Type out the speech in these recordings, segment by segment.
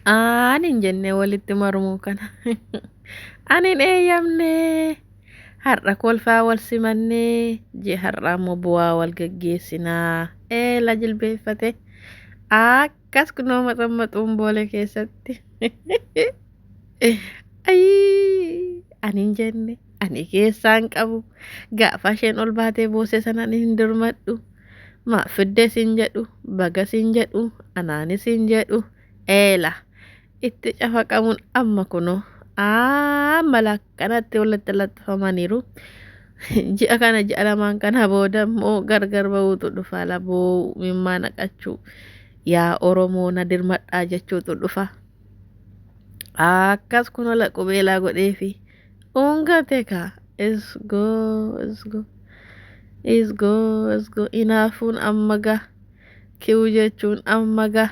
Ani hin jenne walitti marmuu kana. Ani hin eeyyamne. Har'a kolfaa wal simannee jee har'a ammoo bu'aa wal gaggeessinaa. Eela jilbeeffate. Akkas kunoo maxammaxuun boolee keessatti. Ayii ani hin jenne ani keessaan qabu gaafa isheen ol baatee boose sana ani hin dirmadhu. Maa fidde siin jedhu baga siin jedhu anaanis hin jedhu eela itti cafaqamuun amma kunoo amma lakkanatti walitti laxxafamaniiru. Ji'a kana ji'a lamaan kana booda immoo gargar ba'uutu dhufa laboo mimmaa naqachuu yaa Oromoo na dirmadhaa jechuutu dhufa. Akkas kunoo la qubeelaa godheefi ungate kaa isgoo isgoo isgoo isgoo inaafuun amma ga kiw jechuun amma ga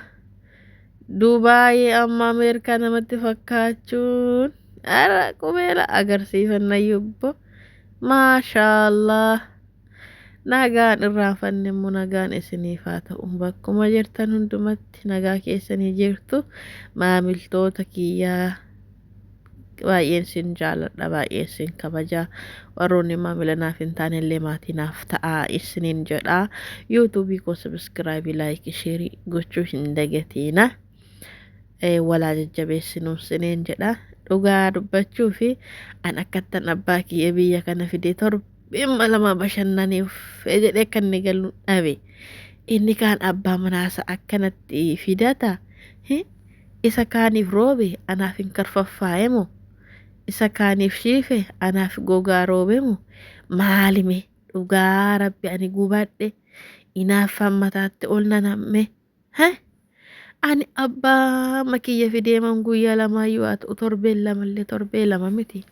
Dubaayii amma Ameerikaa namatti fakkaachuun ara qubeela agarsiifanna yubbo maashaallah nagaan irraanfanne immoo nagaan isiniif haa ta'u bakkuma jirtan hundumatti nagaa keessanii jirtu maamiltoota kiyyaa baay'een sin jaaladha baay'een sin kabaja warroonni maamila naaf hin taane illee maatii naaf ta'aa isiniin jedha yuutuubii koo sabiskiraayibii laayikii sheerii gochuu hin dagatiina walaa jajjabeessinuu isiniin jedha dhugaa dubbachuu fi an akkattan abbaa kiyya biyya kana fidee torbeemma lama bashannaniif jedhee kan inni galu dhabe inni kaan abbaa manaasa akkanatti fidata Isa kaaniif roobe anaaf hin karfaffaa'e moo? Isa kaaniif shiife anaaf gogaa roobe moo? Maali mee dhugaa rabbi ani gubadhe inaaffaan mataatti ol na namme. He? Ani abbaa makiyya fideeman guyyaa lamaayyuu haa ta'u torbeen lamallee torbee lama miti.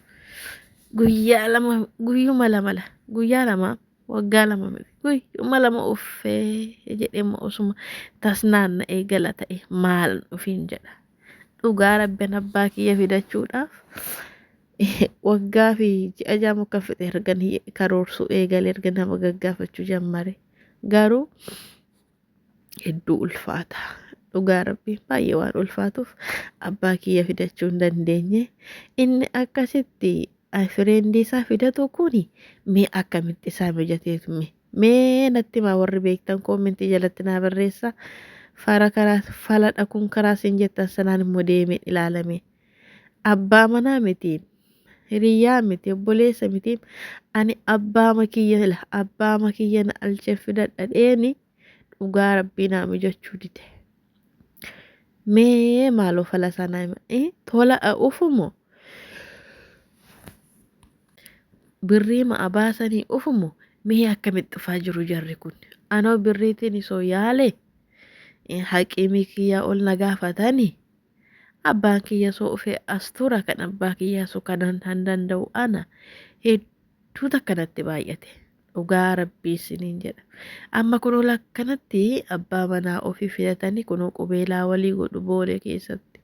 Guyyaa lama guyyuma lama la guyyaa lama Waggaa lama miti guyyuma lama uffee jedhee osuma tasnaanna'ee gala ta'e maal ofiin jedha. Dhugaa rabbiin abbaa kiyya fidachuudhaaf waggaa fi ji'a ja'a akka fixe ergan karoorsuu eegale erga nama gaggaafachuu jammare. Garuu hedduu ulfaata. Dhugaa rabbii baay'ee waan ulfaatuuf abbaa kiyya fidachuu hin dandeenye. Inni akkasitti fireendii isaa fidatu kuni mee akkamitti isaa mijateetu mee mee natti himaa warri beektan koomentii jalatti naa barreessa. Fara karaa faladha kun karaa isin jettan sanaan immoo deemeen ilaalame. Abbaa manaa miti hiriyyaa miti obboleessa miti ani abbaa makiyya la abbaa makiyya na alchee fidadha dheeni dhugaa rabbii naa mijachuu dide. Mee maaloo fala isaa naa hima. Tola ufumo birrii ma'a baasanii ufumo mee akkamitti dhufaa jiru jarri kun anoo birriitiin isoo yaale haqiimii kiyyaa ol na gaafatanii Abbaan kiyya soo ufee as tura kan abbaa kiyyaa soo kanan han danda'u ana hedduu takka natti baay'ate. Dhugaa rabbii isiniin jedha. Amma kunoo lakkanatti abbaa manaa ofii filatanii kunoo qubeelaa walii godhu boolee keessatti.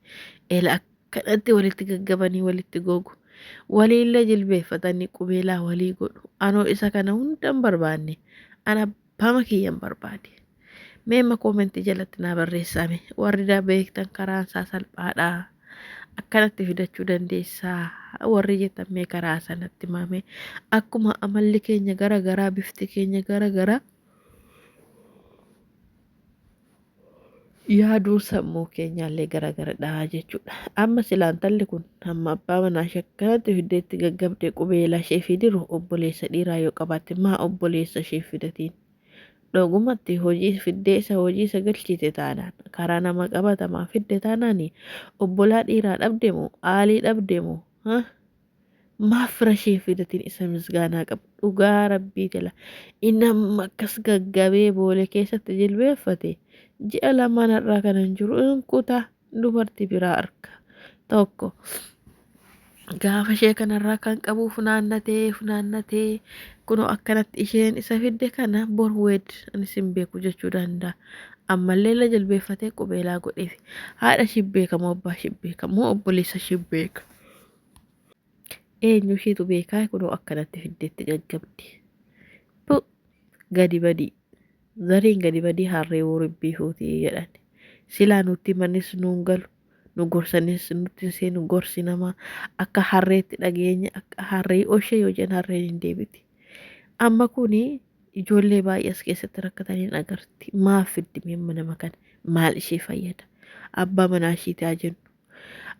Ela akkanatti walitti gaggabanii walitti gogu. Waliillee jilbeeffatanii qubeelaa walii godhu. Anoo isa kana hunda hin barbaanne. Ana Abbama kiyyan barbaade. Mee amma koomentii jalatti naa barreessaa mee warri da beektan karaan isaa salphaadha. Akkanatti fidachuu dandeessaa warri jettan mee karaa sanatti maamee akkuma amalli keenya gara garaa bifti keenya gara garaa yaaduun sammuu keenyaallee gara garadha jechuudha. Amma silaa intalli kun hamma abbaa manaa ishee akkanatti fiddeetti gaggabdee qubeelaa ishee fidiru obboleessa dhiiraa yoo qabaatte maa obboleessa ishee fidatiin? Dhugumatti hojii fiddee isa hojii isa galchite taanaan karaa nama qabatamaa fidde taanaan obbolaa dhiiraa dhabde moo aalii dhabde moo? Maaf fira ishee hin fidatin isa misgaanaa qabu dhugaa rabbii jala inni amma akkas gaggabee boolee keessatti jilbeeffate ji'a lamaan har'aa kana hin jiru in kuta dubartii biraa arka tokko gaafa ishee kanarraa kan qabu funaannatee funaannatee kunoo akkanatti isheen isa fidde kana bor weed ani sin beeku jechuu danda'a ammallee la jilbeeffatee qubeelaa godheef haadha ishii beeka moo abbaa ishii beeka moo obboleessa ishii beeka. Eenyu ishiitu beekaa kunoo akkanatti fiddeetti gaggabdi. Pu gadi badii. Zariin gadi badii harree woribbii fuutii jedhan. Silaa nutti manis nuun galu. Nu gorsanis nutti seenu gorsi namaa akka harreetti dhageenya akka harree oshee yoo jennu harreen hin deebiti. Amma kuni ijoollee baay'ee as keessatti rakkataniin agarti. Maaf fiddi mi'a nama kana? Maal ishee fayyada? Abbaa manaa ishiitii haa jennu.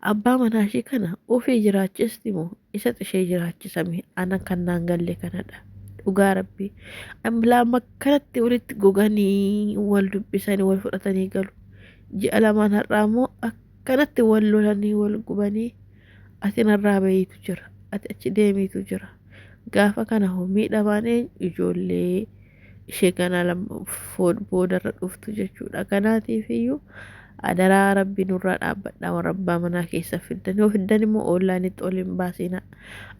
Abbaa manaa ishee kana ofii jiraachisti moo isatu ishee jiraachisame? Ana kan naan galle kanadha. Dhugaa rabbii. Lama akkanatti walitti goganii wal dubbisanii wal fudhatanii galu. Ji'a lamaan har'aa immoo akkanatti wal lolanii wal gubanii ati narraa bahiitu jira. Ati achi deemiitu jira. Gaafa kana hoo miidhamaan eenyu? Ijoollee ishee kana boodarra dhuftu jechuudha. Kanaatiif iyyuu adaraa rabbii nurraa dhaabbadhaa warra abbaa manaa keessa fiddan. Yoo fiddan immoo ollaanitti ol hin baasinaa.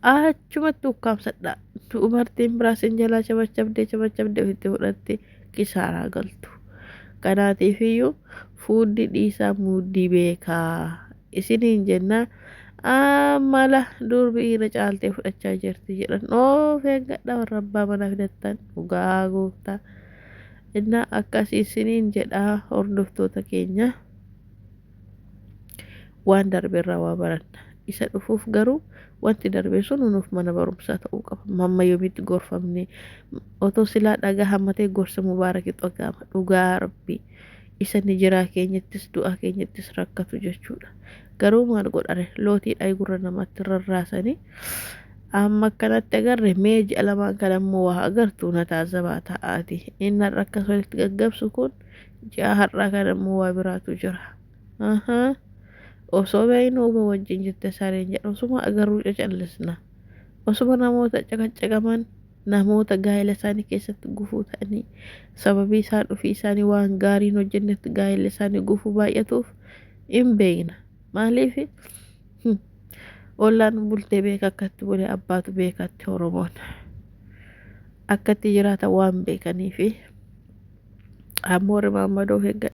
Achumatti ukkaamsadhaa. Dubartiin biraas hin jalaa chabachabdee chabachabdee ofitti fudhattee kisaaraa galtu. Kanaatiif iyyuu fuuddi dhiisaa muuddii beekaa. Isiniin jennaa mala durbi dhiira caaltee fudhachaa jirti jedhan. Of eeggadhaa warra abbaa manaa fidattan dhugaa gooftaa. Innaa akkasii isiniin jedhaa hordoftoota keenya. Waan darbe irraa waa baranna. Isa dhufuuf garuu wanti darbe sun nuuf mana barumsaa ta'uu qaba. Mamma yoomitti gorfamne otoo silaa dhagaa hammatee gorsa mubaarakitu dhaga'ama. Dhugaa rabbii isa ni jiraa keenyattis du'a keenyattis rakkatu jechuudha. Garuu maal godhare lootii dhayi gurra namatti rarraasanii amma akkanatti agarre mee ji'a lamaan kana immoo waa agartu na taazabaa ta'aati. Inni har'a akkas walitti gaggabsu kun ji'a har'aa kana immoo waa biraatu jira. Ahaa. Osoo beeknu uba wajjin jette sareen jedha. Osuma agarruu cacallisna. Osuma namoota caqacaqaman namoota gaa'ela isaanii keessatti gufuu ta'anii sababii isaan ofii isaanii waan gaarii hin hojjennetti gaa'ela isaanii gufuu baay'atuuf hin beekna. Maaliif ollaan bultee beeka akkatti bulee abbaatu beekatti Oromoon akkatti jiraata waan beekaniifi ammoo warri maammadoo of eeggadha.